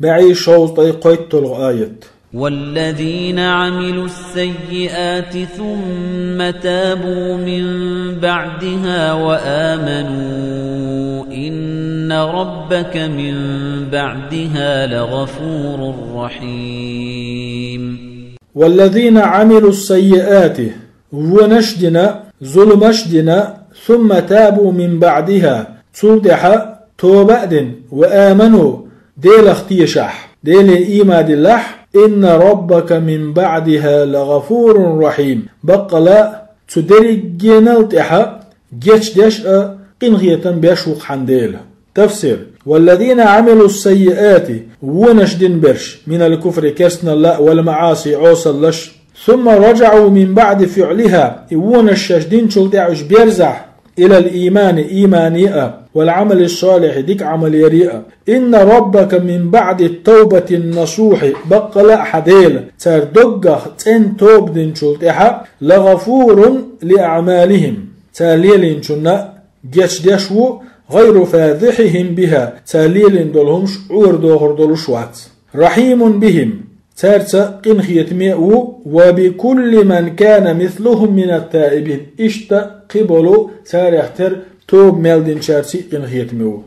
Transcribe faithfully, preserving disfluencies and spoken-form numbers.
бӀе шовзткъе кхойтталгӀа аят. والذين عملوا السيئات ثم تابوا من بعدها وآمنوا إن ربك من بعدها لغفور رحيم. والذين عملوا السيئات, вонаш дина, зуламаш дина, ثم تابوا من بعدها, цул тӀехьа тоба а дина, وآمنوا, Делах тешахь, Деле ийман диллахь, إن ربك من بعدها لغفور رحيم, баккъала цу дерригенал тӀехьа гечдеш а, къинхетам беш ву-кх хьан Дела. Тафсир. والذين عملوا السيئات, вонаш дина берш, من الكفر, керстаналла, والمعاصي, Ӏосаллаш, ثم رجعوا من بعد فعلها, и вонаш шаьш динчул тӀехьа уьш берзахь, إلى الإيمان, иймане а, والعمل الصالح, дика Ӏамал яре а, إن ربك من بعد التوبة النصوح, баккъала а хьан Дела, цара доггах цӀена тоба динчул тӀехьа, لغفور لأعمالهم, цара лелийначунна гечдеш ву, غير فاضحهم بها, цара лелийна долу хӀумаш Ӏорадохур долуш вац. رحيم بهم, цаьрца къинхетаме а ву, وبكل من كان مثلهم من التائبين, иштта кхиболу царех тера тоба мел динчаьрций а къинхетаме ву.